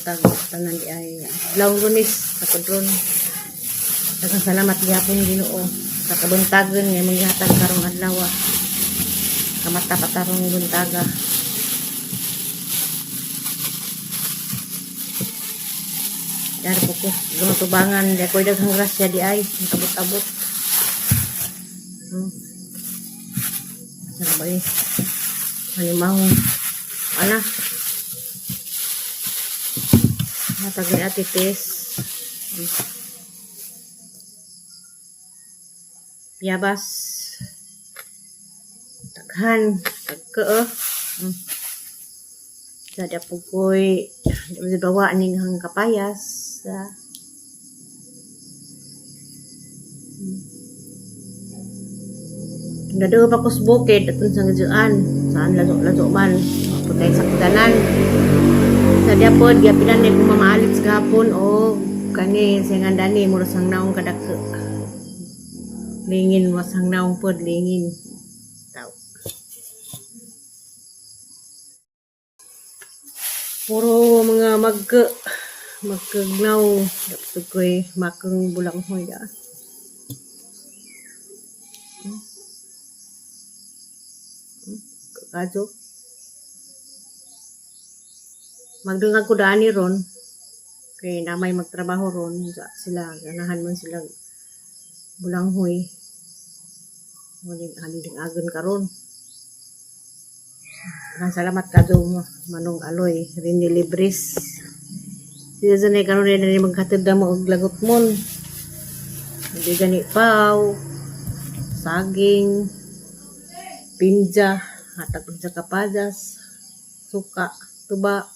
Buntag tanan di ay adlaw Lunes sa padron. Daghang salamat gihapon, Ginoo, sa kabuntagon nga imong gihatag karong adlaw. Kamata patarong buntaga. Dari po ko tubangan di ako daghang grasya di ay abot-abot. Ano ba eh? Halimaw. Ana. Matag ni Ate Tess. Yabas. Daghan. Tagka. Sada po ko'y bawa ning hang kapayas. Nado pa ko sa bukid atong sa ngadyuan. Saan lazo-lazo man. Pagkay sakdanan. Sa diapod, giapilan ni kung mamaalit sa gapon o kani sa ngandani mura sang naong kadako. Lingin mo sang naong pod lingin. Tao. Puro mga magka magkagnaw dapat ko'y makang bulanghoy da. Kadyo. Magdungag ko dani ron. Kay namay magtrabaho ron sila, ganahan man sila bulanghoy. Muling halin agon karon. Ang salamat kadto Manong Aloy Rini Libris. Sila sa karon ni maghatid na mo og lagot mon. Hindi gani paw, saging, pinja, hatag sa kapadas, suka, tuba.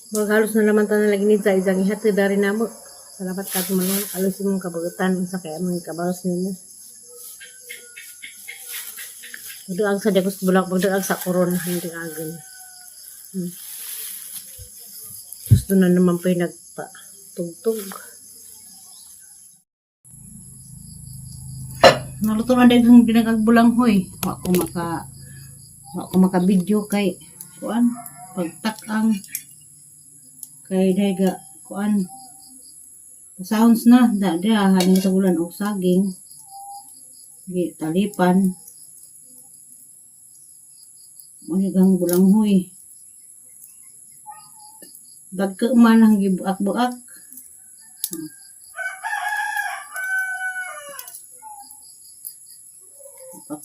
Mag halos na naman tanan lagi ni sa isang ihatid dari namo. Salamat kadto Manong Aloy sa imong kabagatan unsa kay among kabalos nimo. Magduag sa dagos bulak, magduag sa koron hindi agon. Gusto na naman po yung nagpa-tugtog. Naluto na din ang ginagagbulang hoy. Wa ko maka video kay kuan pagtakang kay dayga kuan sounds na da da halin sa ulan og saging gi talipan mo ni gang bulanghoy. Dagko man ang gibuak-buak.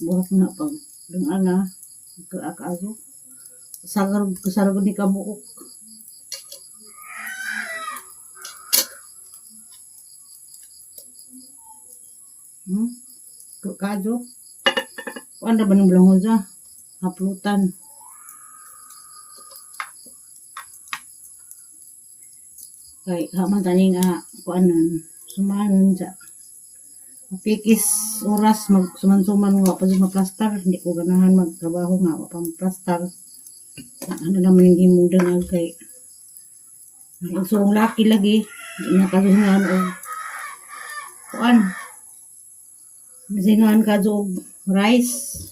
Buak na pag dung ana kaak azo. Sagar kasarag ni kabuok. Kajo. Kuan ra ba ning bulanghoy sa? Haplutan. Kay haman tani nga kuan nun suman sa mapikis oras mag suman-suman nga pa maplastar, hindi ko ganahan magtrabaho nga wa pa maplastar. Ano naman yung himong dangag kay ang suong laki lagi di na kasungan og kuan nasingan ka og rice.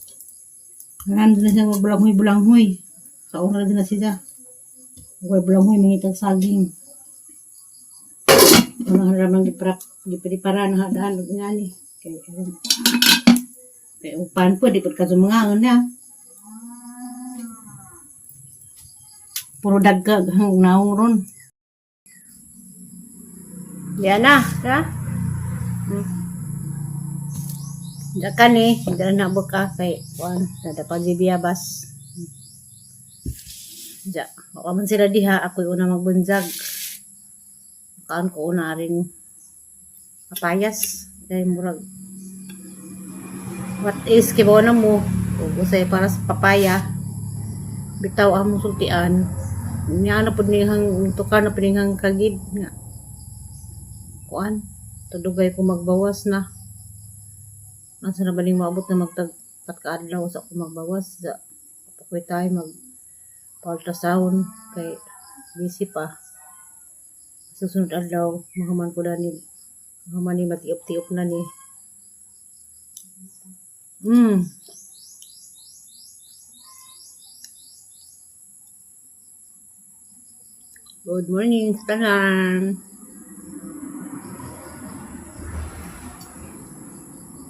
Nandun na siya bulanghoy-bulanghoy. Sa oras na siya. Huwag bulanghoy, mangitag saging. Ano ramang giprak giprepara na hadaan og ngani kay kay upan po di pud ka sumangaon na. Puro dagkag hang naong ron. Yan na, ha? Dakan eh, dala na buka kay kuan, nada pa biyabas. Ja, wa man sila diha, ako'y una magbunjag. Kaan ko una rin kapayas. Kay murag what is kibaw na mo ug usay para sa papaya. Bitaw ang mong sultian. Niya na pud nihang tuka na pud nihang kagid nga. Kuan, tudugay ko magbawas na. Asa na ba ning maabot na magtag kaadlaw sa ako magbawas sa pakoy tayo mag ultrasound kay busy pa. Susunod adlaw mahuman ko dani, mahuman ni matiop-tiop na ni. Good morning sa tanan.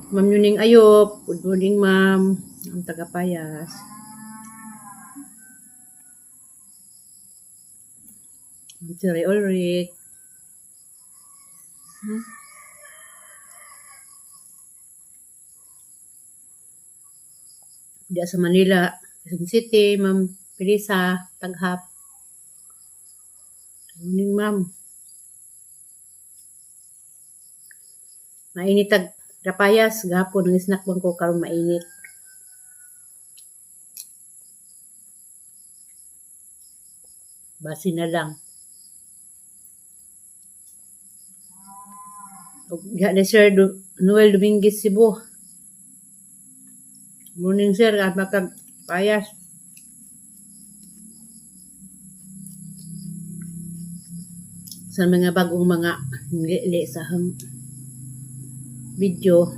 Ma'am Yuning Ayop, good morning, ma'am. Ang taga-Payas. Ma'am Sir Ulrich. Diya sa Manila, Quezon City, Ma'am Felisa, Taghap. Good morning, ma'am. Mainit ag Rapayas, gahapon ang snack bang ko karon mainit. Basi na lang. Og diha ni Sir Noel Dominguez Cebu. Morning, sir, at makag payas. Sa mga bagong mga ngili sa hang video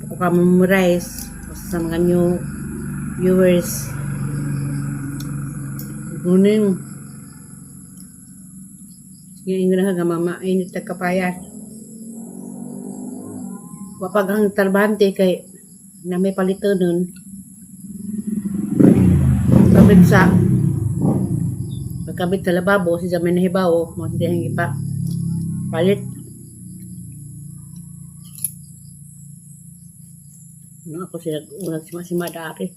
ko ka memorize sa mga new viewers. Good morning. Sige, ingon na nga mama, init ta kapayas. Wapag ang tarbante kay na may palitonon. Kabit sa pagkabit sa lababo, si may nahibawo, mo siya ipa palit. Ano ako sila unag si si Madari.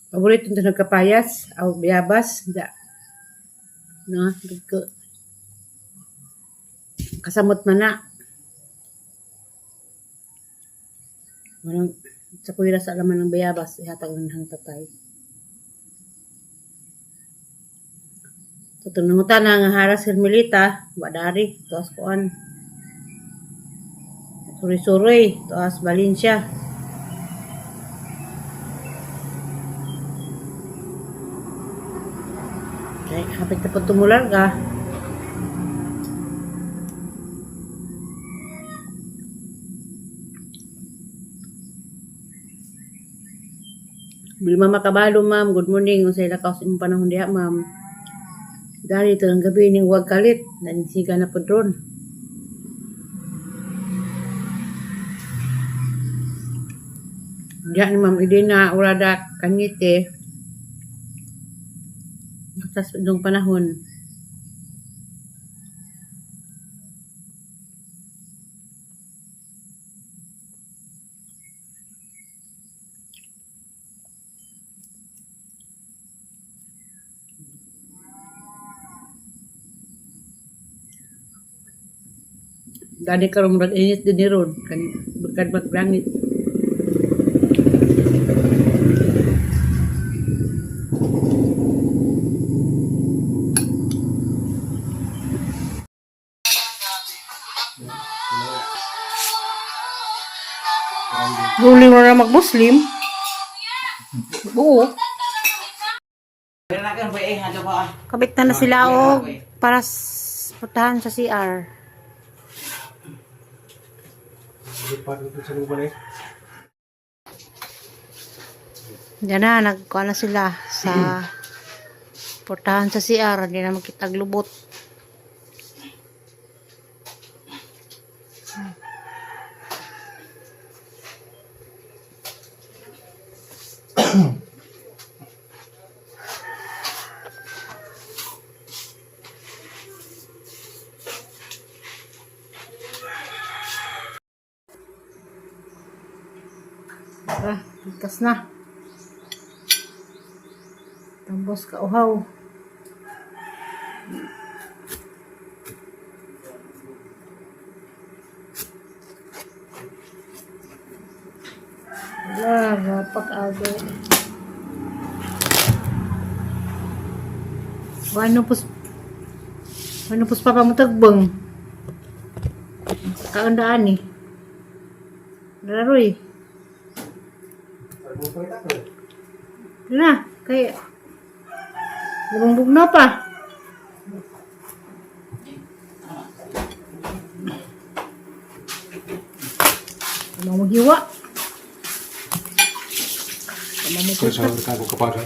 Paborito nito nagkapayas, aw biyabas, da. No, ko. Kasamot man na. Walang, sa kuya sa laman ng bayabas, ihatag ng tatay. Sa tunungutan na nga haras Hermelita, wadari, tuas kuan. Suri-suri, tuas Valencia. Okay, hapit na po tumular ka. Bilma makabalo, ma'am. Good morning. Unsay lakaw sa imong panahon diha, ma'am? Dali ito ang gabi ning wag kalit. Nansiga na po dron. Diha ni Ma'am Edina, Urada, Kangite. Sa indong panahon. Dani karon murag init din ni ron kan bukad maglangit. Huli mo na mag-Muslim. Oo. Kabit na na sila og para puntahan sa CR. Diyan na, nagkuha na sila sa portahan sa CR. Hindi na makita lubot. Tara, ligtas na. Tambos ka uhaw. Wala, mapag-ago. Ano pos ano pos papa mo tagbang? Kaundaan eh. Laroy. Na, kay Labang bugno pa. Ano maghiwa? Mamupit. Sa ko kapada.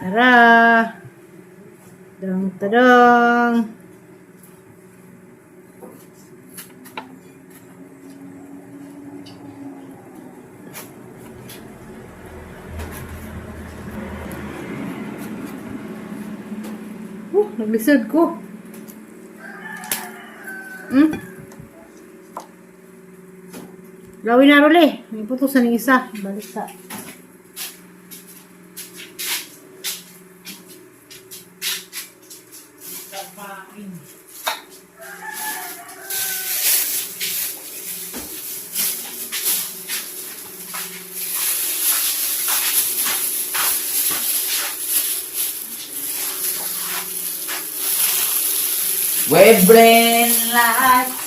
Tara! Dang tadang! Naglisod ko. Gawin na ruli. May putusan ng isa. Balik sa. Weblin life.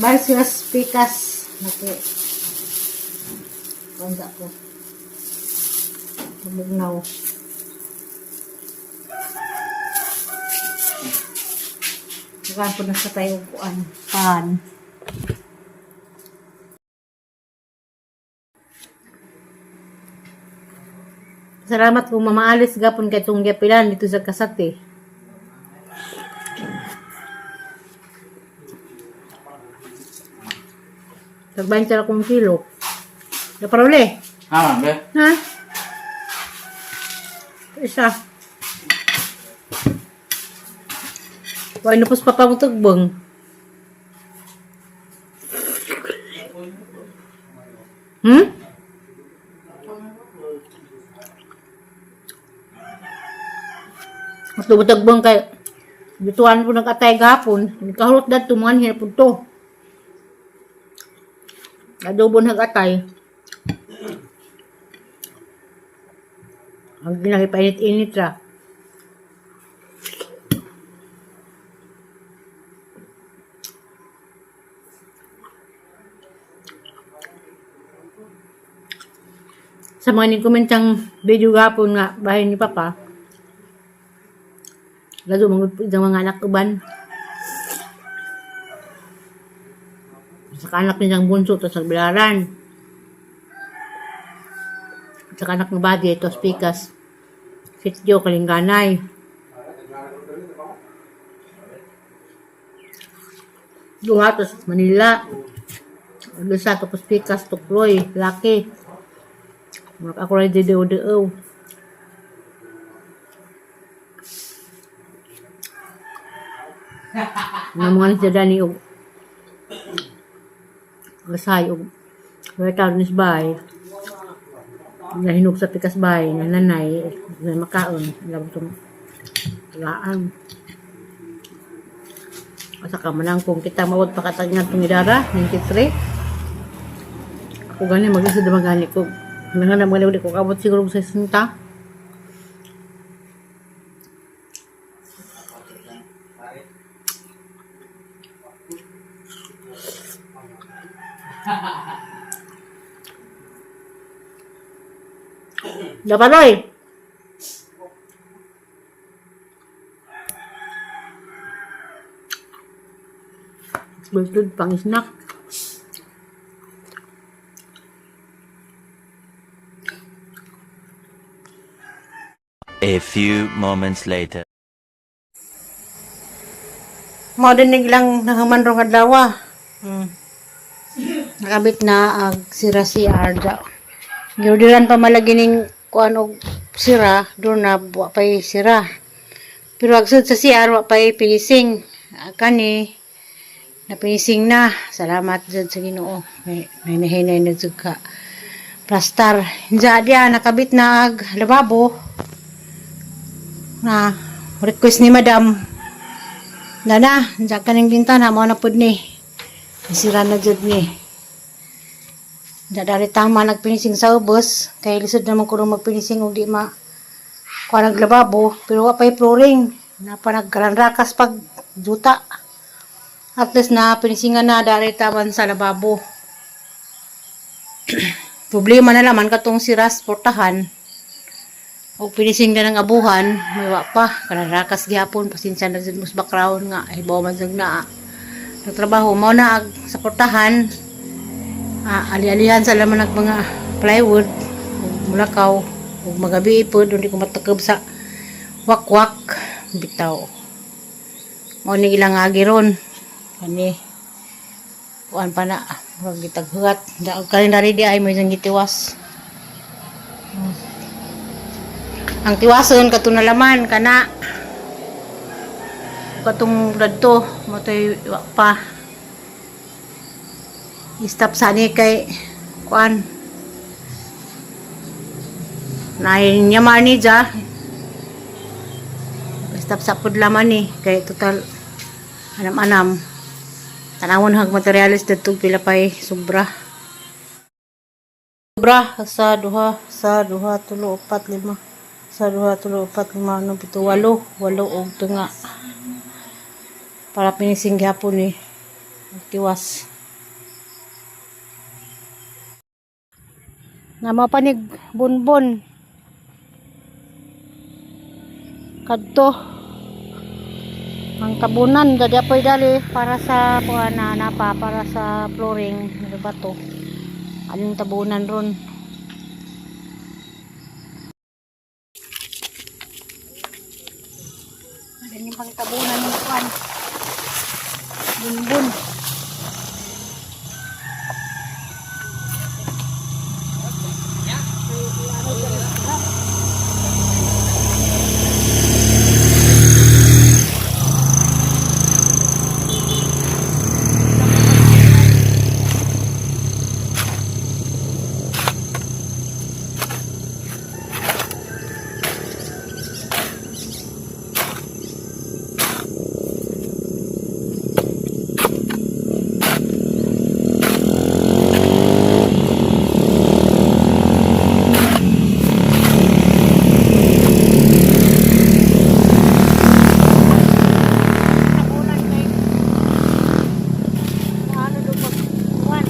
Balik sila sa pikas. Okay. Bansa ko. Bugnaw. Bukan po na sa tayo kuan. Pan. Salamat kung mamaalis gapon kay tong giapilan dito sa Kasate. Tagbahin sa akong kilo. Naparole. Ah, be. Ha? Isa. Why napos pa pa mo tugbong? Mas tubog kay bituan po nag-atay gapon. Kahulot na tumuan po to. Adobo nag-atay. Ang ginahipainit-init ra. Sa mga ni komentang video gapon nga bahay ni Papa. Lalo mga mga anak uban. Sa anak niyang bunso to sa bilaran. Sa anak ng body ito speakers. Sityo Kalingganay. Duha to sa Manila. Lusa to Pikas, Tukloy, Laki. Murag ako rin deo-deo. Mga mga siya dani og gasay og wala nis bay. Nahinog sa pikas bay, nananay, na makaon, alam itong laan. Asa ka manang kung kita mawad pa katag nga itong idara, 93. Ako gani, mag-isa naman gani ko. Nanganam gani ulit ko, kabot siguro sa 60. Dapat, Bultod pang snack. A few moments later. Mao din lang nahaman rong adlaw. Nakabit na ag sira si Arda. Giorderan pa malagi ning kuan og sira, doon na wa pay sira. Pero ag sud sa CR wa pay finishing. Ah, kani na finishing na. Salamat jud sa Ginoo. May nahinay na jud ka. Plastar. Diya diya nakabit na ag lababo. Na request ni Madam. Nana, diya kaning bintana mo na pud ni. Sira na jud ni. Diya dari tama nagpinising sa ubos kay lisod naman kuno magpinising og di ma kuha nag lababo pero wa pay flooring napa nagkaranrakas pag juta. At least na pinisingan na dari taman sa lababo. Problema na laman katong si Ras portahan. O finishing na ng abuhan, may wa pa. Kanarakas gihapon, pasensya na sa mus background nga. Hibaw man sang naa. Nagtrabaho mo na ag sa portahan. Ali-alihan sa laman ng mga plywood, ug mulakaw, ug magabi pod, hindi ko matakab sa wakwak bitaw. Mao ni ilang agi ron. Kani kuan pa na murag gitaghugat. Daog kalendaryo di ay mo isang gitiwas. Ang tiwason kato na laman kana katong dadto motoy wa pa. I-stop sani kay kuan. Naay niya manager. Stop sa pud laman ni kay total anam-anam. Tanawon hag materialis dadto pila pay sobra. Sobra sa duha tulo upat lima sa duha tulo upat lima ano pito walo walo og tunga para pinising gyapon ni tiwas. Na mapanig bonbon kadto ang tabunan dadi apoy dali para sa kuan na napa para sa flooring ano ba to anong tabunan ron. Ganyan pang tabunan ng kuan bunbun. Tabunan kay ano do pag kuan.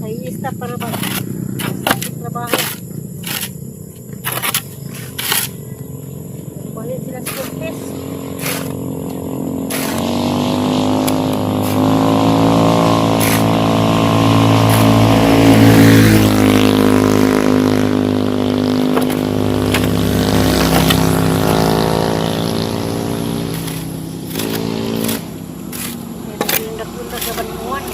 Ay ista para ba trabaho. Balik sila sa Cortez. Lundak-lundak na banuan.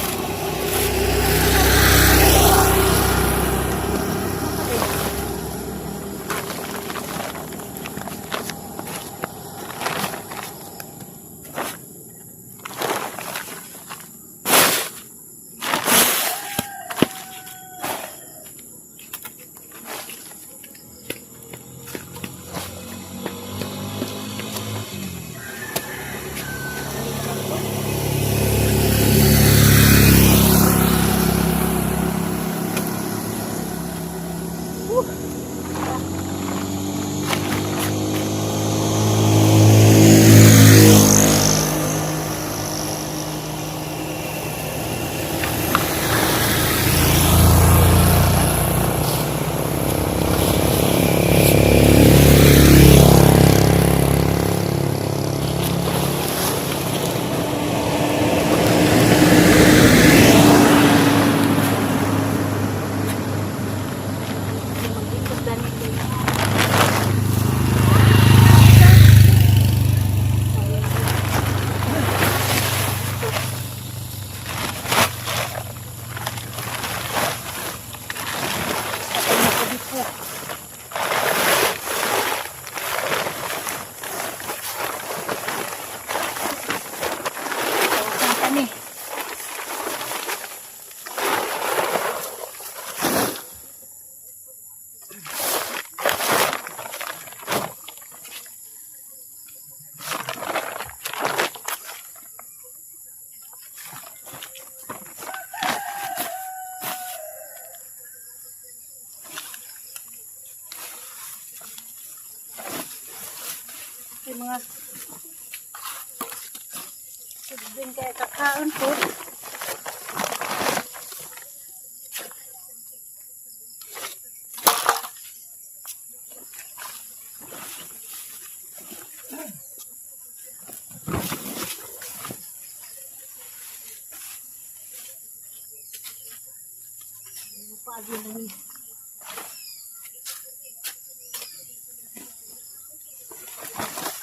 Kaya kakaon po.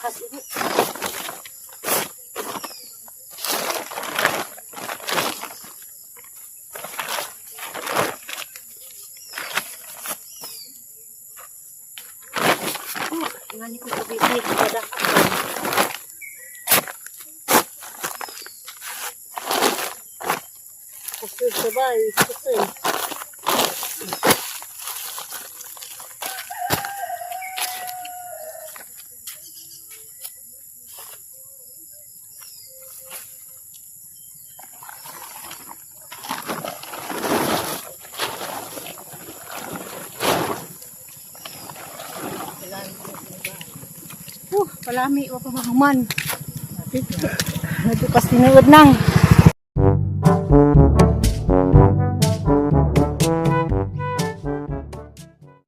Kas ini. Oh, ngani ko kabisay kada. Kusog sabay, kusog. Palami wa pa mahuman. Nagtupas tinuod nang.